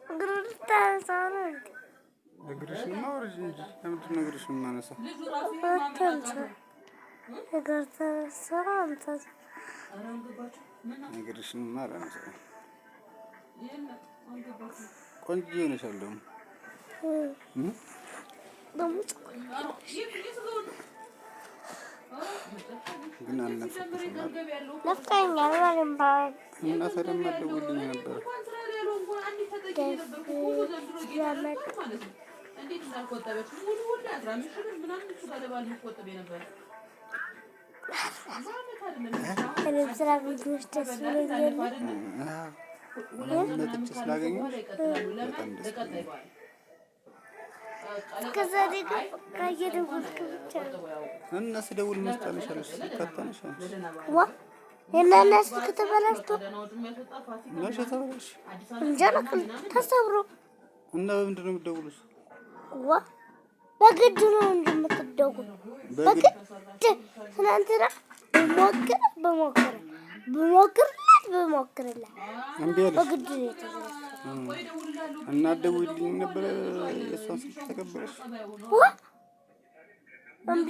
እግሩን ልታነሳው ነው እንዴ? እግርሽንማ አውርጂ እንጂ ለምንድን ነው እግርሽን የማነሳው? አታንሳ። እግር ተነሳ አንተ። እግርሽንማ አላነሳውም። ቆንጆ ሆነሻል ደግሞ። ደግሞ ግን አልናፈቅሽም አይደል? ናፍቀኸኛል ማለት እና ታዲያ የማትደውይልኝ ነበር? እኔም ስላገኘሁሽ ደስ ብሎኛል። መጥቼ ስላገኘሁሽ በጣም ደስ ብሎኛል። እስከ ዛሬ ግን በቃ እየደወልክ ብቻ ነው። እና ስደውል መች ታነሻለሽ? ስልክ አታነሻለሽ? ዋ የእናንተ ስልክ ተበላሽቶ። መቼ ተበላሽ? እንጃ አላውቅም፣ ተሰብሮ። እና በምንድን ነው የምትደውሉት? ዋ በግድ ነው እንጂ የምትደውል በግድ። ትናንትና ብሞክር ብሞክር ብሞክርላት ብሞክርላት እምቢ አለሽ? በግድ ነው የተበላሸው። እና አትደውይልኝም ነበረ? የእሷን ስልክ ተቀበለሽ? ዋ እምቢ።